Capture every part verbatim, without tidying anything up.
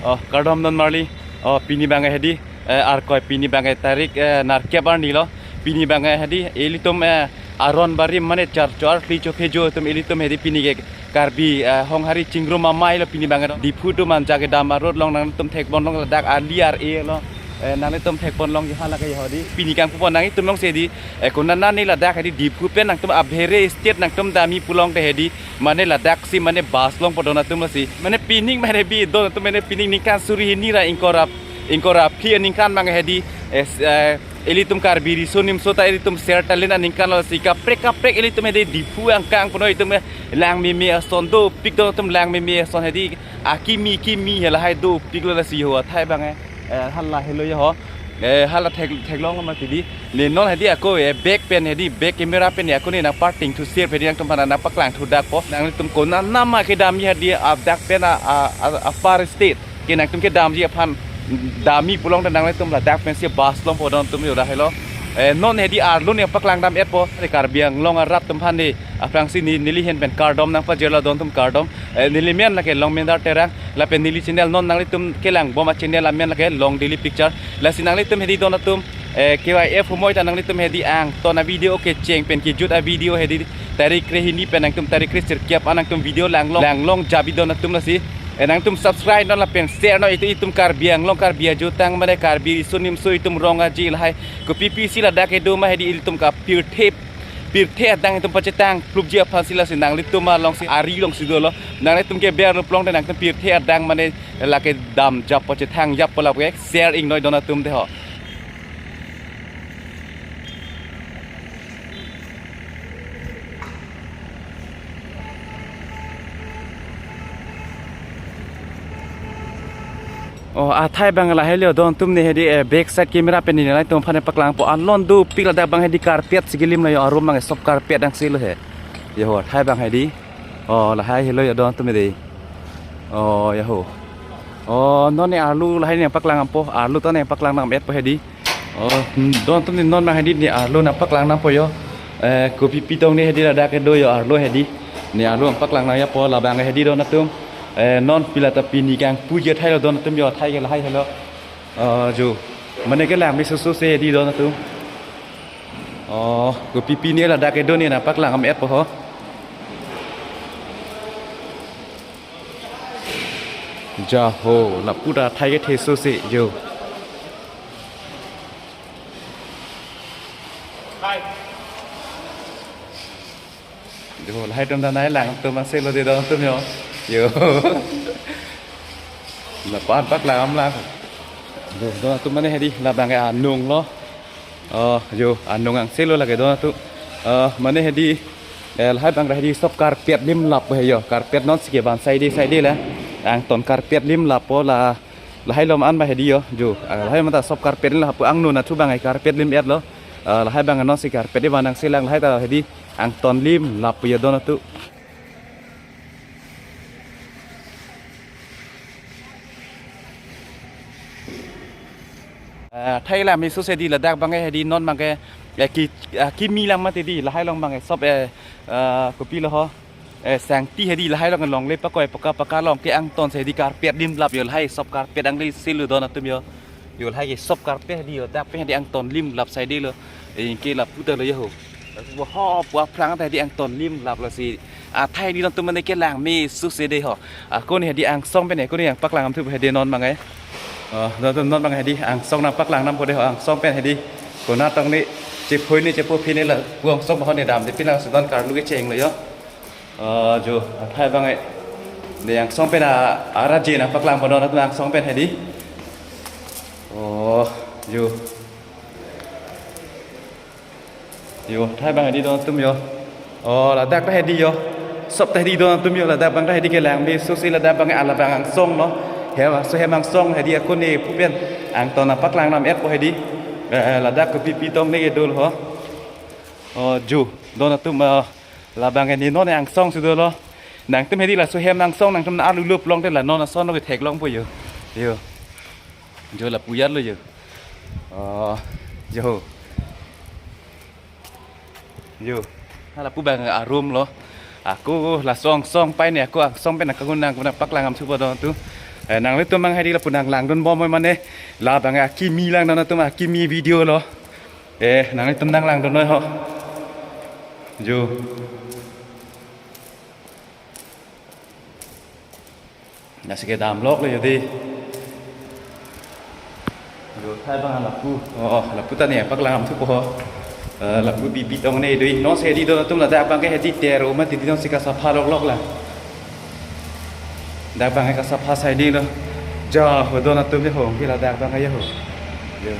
Oh, kardom non marli. Oh, pini bang hedi, eh, Arkoi pini bang tarik, eh, nerkep arni lo. Pini bang hedi, ilitum, eh, aron barim mane char char kli chokhe jo atum ilitum hedi pini ke Karbi, eh, Honghari Chingrum Amei lo pini bang do. Diphu atum anja kedam a-road along nangtum thekpon long ladak ali ar-e lo. Eh, nangtum thekpon long ya hala ke hedi. Pini kangpu pon nangtum longsi hedi, eh, konat nani ladak hedi Diphu pen nangtum abhere state nangtum damji pulote hedi. Mane ladak si mane bus longpo don atum lasi. Mane pining mane bi don atum mane pining ningkan suri hini ra ingkoi ra, ingkoi ra phli aningkan bang hedi. Eh, s-, eh, ilitum Karbi Riso Nimso ta ilitum ser talent aningkan lasi kaprek kaprek ilitum hedi Diphu angkang puno itum, eh, langmeme ason dopik don atum langmeme ason hedi. Akimi kimi hela hai dopik lo lasi ho athai bang, eh, eh, hala helo ya ho. Eh, hala thek, theklong mati di. Ne non hedi ako, eh, back pen hedi, back camera pen ako ne nangparting thu sir hedi nangtum aphan nangpaklang thudak po. Nangtum konat nama kedamji hedi, ah, dak pen a, a, a, apar state ke nangtum kedamji aphan damji pulote nangtum ladak pensi bus longpo don atum yo da helo. Eh, non hedi arlo ne paklang dam-et po. Hedi Karbi Anglong arat atum aphan di. Aphrangsi ne, neli ahin pen kardom nangpajirlo don atum kardom. Eh, neli men lake Longmendar Terang, lapen neli channel non nanglitum kelangbom a-channel amen lake Long Daily Picture. Lasi nanglitum hedi don atum, eh, K Y F humoi ta nanglitum hedi angton a-video kecheng pen kejut a-video hedi tarik kre hini pen nangtum tarik kre sirkep an nangtum video langlong, langlong jabi don atum lasi. Eh, nangtum subscribe non lapen share non itum, itum Karbi Anglong Karbi ajutang mane Karbi Riso Nimso itum rong aji lahai. Kopi pisi ladak kedo ma hedi ilitum kapirthe pirthe adang itum pachetang plupji aphansi lasi nanglitum alongsi ari longsi dolo. Nanglitum ke ber lo pulote nangtum pirthe adang mane lake damjap pachethang jap pala ke share ingnoi don atum de ho. Oh, athai bang lahai lo don atum ne hedi, eh, back side camera pen ne nangtum aphan paklangpo alon dopik ladak bang hedi carpet si kelim lo yo arum bang sop carpet angse lo he. Yo ho, athai bang hedi. Oh, lahai helo yo don atum hedi. Oh, ya ho. Oh, non ne arlo lahai ne paklang dampo, arlo ta ne paklang dam-et po hedi. Oh, hmm, don atum ne non bang hedi ne arlo nangpaklang dampo yo. Eh, kopi pitong ne hedi ladak kedo yo arlo hedi. Ne arlo nangpaklang dam ya po labang hedi don atum. Eh, non pila ta pini kangpu athai lo don atum yo athai ke lahai helo. Oh, jo. Mane kelangme sosose hedi don atum. Oh, kopi pine ladak kedo ne nangpaklang dam-et po ho. Ja ho, lapu ta athai kethe sose jo. Jo, lahai atum ta nai lang atum angse lo de don atum yo. Yo. Lapu an paklang dam lang. Jo, don atum mane hedi labang ke anung lo. Oh, jo, anung angse lo lake don atum. Eh, mane hedi, eh, lahai bang ra hedi sop carpet lim lap he yo. Carpet non si kevan side side la. Angton carpet lim lap po la, lahai lom an ba hedi yo. Jo, ah, lahai mata sop carpet lim lap po angno na thu bang ai carpet lim-et lo. Eh, lahai bang non si carpet ivan angse lang lahai ta hedi angton lim lap po yo don atum. Eh, athai langme sose di ladak bang hedi non bang ke, eh, ki, eh, kimi lang mati di lahai along bang sop, eh, eh, kopi lo ho. Eh, sangti hedi lahai along longle pakoi paka paka along ke angton si hedi carpet lim lap yo lahai sop carpet angle si lo don atum yo. Yo lahai ke sop carpet hedi yo dak pen hedi angton lim lap side lo. Eh, ke lapu ta lo yo ho. Bo ho pu aphrang ta hedi angton lim lap lasi. Athai hedi don atum mane kelangme sose de ho. Ako ne hedi angsong pen ako ne nangpaklang dam thu hedi non bang ai. Oh, don atum non bang hedi angsong nangpaklang dampo de ho angsong pen hedi. Konat tong ne chephoi ne chepho pine lapu angsong bahon ne damde pine lasi don karlu kecheng lo yo. Oh, jo, athai bang ai. Ne angsong pen a, ara je nangpaklang po don atum angsong pen hedi. Oh, jo. Yo, athai bang hedi don atum yo. Oh, ladak ta hedi yo. Sop ta hedi don atum yo, ladak bang ta hedi kelangme sose ladak bang ala bang angsong lo. Hem, so hem angsong hedi ako ne pupen angton nangpaklang dam-et po hedi. Eh, eh, ladak kopi pitong ne kedo lo ho. Oh, jo, don atum, eh, labang ke ne non angsong si dolo. Nangtum hedi laso hem angsong nangtum na arlo lo pulote la non ason lo ke theklongpo yo. Yo. Jo lapu ya lo yo. Oh, jo. Jo. Hala pu bang arum lo. Ako laso angsong pai ne ako angsong pen ako nang nangpaklang dam thu po don atum. Eh, nanglitum abang hedi lapu nanglangdun bom mane, labang akimi langdun atum akimi video lo. Eh, nanglitum nanglangdun noi ho. Jo. Nasi kedam lok le jodi. Jo, athai abang lapu. Oh, lapu ta ne paklang thupo ho. Eh, lapu bibi tong ne dui. Non si hedi don atum ladak abang ke hedi ter o mati di non si kasapha lok lok la. Dak abang ke kasapha sai di lo. Jo, ho don atum je ho, ke ladak abang ke ho. Jo.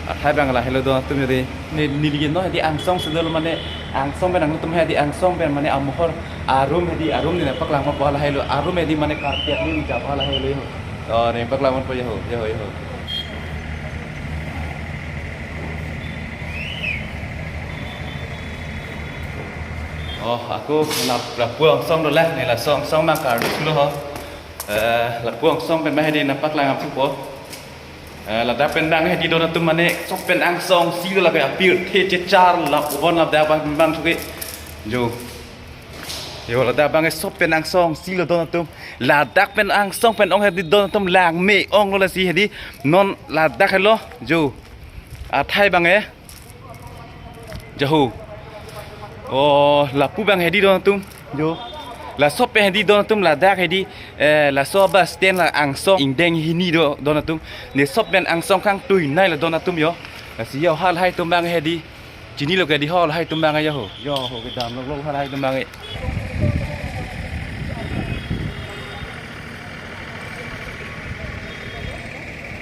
Athai abang lahelo don atum jodi. Ne, neli non hedi angsong sendal mane angsong pen nangtum hedi angsong pen mane amohor arum hedi arum ne paklang ma pala helo arum hedi mane karpet ne japa lahelo ho. Oh, ne paklang ma po ho, ho, ho. Oh, ako lap, lapu angsong dolang, ne laso angsong ma kar sulo ho. Eh, lapu angsong pen ma hedi nangpaklang thupo. Eh, ladak pen abang hedi don atum mane sop pen angsong si lo lake apirthe chechar lap ubon ladak abang abang suke. Jo. Jo, ladak abang sop pen angsong si lo don atum. Ladak pen angsong pen ong hedi don atum langme ong lo lasi hedi non ladak helo. Jo. Athai abang eh. Jo ho. Oh, lapu abang hedi don atum. Jo. Laso pen hedi don atum ladak hedi, eh, laso bus stand la angsong ingdeng hini do don atum. Ne sop pen angsong kangtui nei la don atum jo. Lasi jo halahai atum abang hedi. Chini lo ke di halahai atum abang jo ho. Jo ho kedam lok lok halahai atum abang.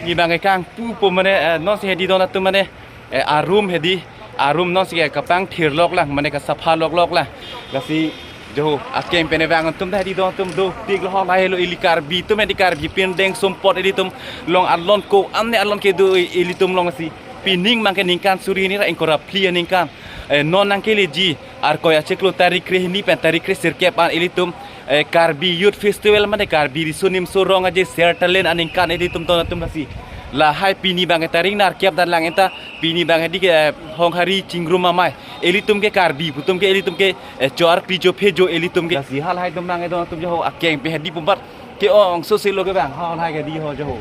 Ne abang kangpu po mane, eh, non si hedi don atum mane. Eh, arum hedi, arum non si kapangthir lok lang, mane kasapha lok lok lang. Lasi jo ho, akeng pen abang atum ta hedi don atum dopik lo halahai lo ili Karbi atum hedi Karbi pindeng sumpot ilitum along alon ko-an ne alon kedo ilitum along si. Pining abang ke ningkan suri hini ra ingkoi ra phli aningkan. Eh, non nangkeleji, Arkoi achiklo tarik krehini pen tarik kresirkep an ilitum, eh, Karbi Youth Festival mane Karbi Riso Nimso Rong Aje Ser Talent aningkan ilitum don atum lasi. Lahai pini abang tarik nerkep dan lang enta pini abang hedi ke, eh, Honghari Chingrum Amei. Ilitum ke Karbi pu atum ke ilitum ke, eh, chor pi jo phe jo ilitum ke. Lasi halahai atum abang don atum jo ho akeng pen hedi pumbat. Ke-ong sose lo ke abang, halahai ke di ho jo ho.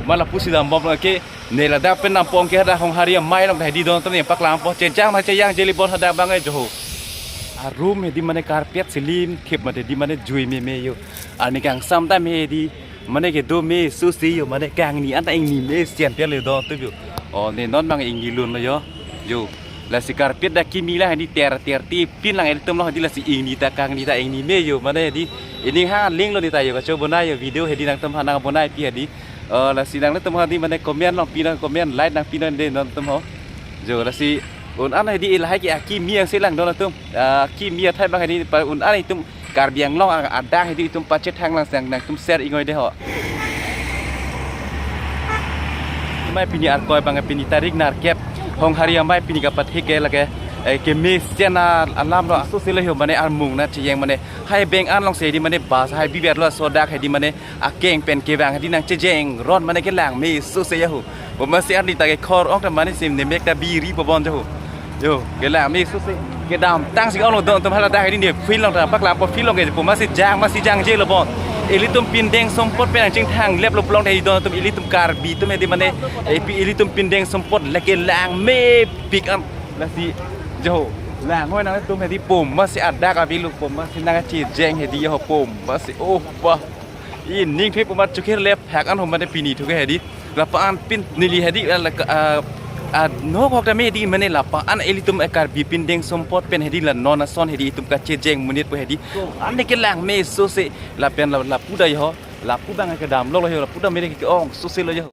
Ma lapusi dam bom lo ke, ne ladak pen nangpong ke hadak Honghari Amei along hedi don atum ne paklang po chejang ma chejang jeli bon hadak abang jo ho. Arum hedi mane karpet si lim khip mate di mane jui meme jo. Arni kangsam ta me di mane kedo me sose jo mane kangni anta ingni me sian pian le don atum jo. Oh, ne non abang ingni lun lo jo. Jo. Lasi karpet ta kimi lang hedi ter ter ti pin lang ilitum lo hedi lasi ingni ta kangni ta ingni me jo mane hedi ining ha ling lo ne ta jo kacho bonai jo video hedi nangtum ha nang bonai pi hedi. Oh, lasi nanglitum hedi mane comment long pi nang comment like nang pi nang de nangtum ho. Jo lasi un-an hedi lahai ke akimi angse lang don atum. Ah, akimi athai abang hedi pa un-an itum Karbi Anglong ang adang hedi itum pachethang lang sang nangtum share ingoi de ho. Amei pini Arkoi abang pini tarik nerkep Honghari Amei pini kapathik ke lake, eh, keme sian alam lo aso selo ho mane armung na chiyeng mane hai beng an along si hedi mane bus hai biber lo sodak hedi mane akeng pen kevang hedi nangchejeng ron mane kelang me sose jo ho. Bo masi arni ta kekhor ong ta mane sim ne mek ta biri po bon jo ho. Jo, kelang me sose. Kedam tang si ong lo don atum hala dak hedi ne field along ta paklang po field along ke po masi jang masi jang je lo bon. Ilitum pindeng sumpot pen nangchingthang lep lo pulang hedi don atum ilitum Karbi atum hedi mane, eh, pi ilitum pindeng sumpot lake lang mepik an lasi jo ho. Lang hoi nangtum hedi po masi adak avelo po masi nangchejeng hedi jo ho po masi oh bah. Ining thip umat chukir lep hak an humane pini thuke hedi. Lapu-an pin neli hedi, ah, la, ah, ah, nok hok ta me hedi mane lapu-an ilitum, eh, Karbi pindeng sumpot pen hedi la non ason hedi itum kachejeng monit po hedi. Ante kelang me sose lapen la, lapu ta jo ho. Lapu abang kedam lok lo jo, lapu ta me ke-ong sose lo jo.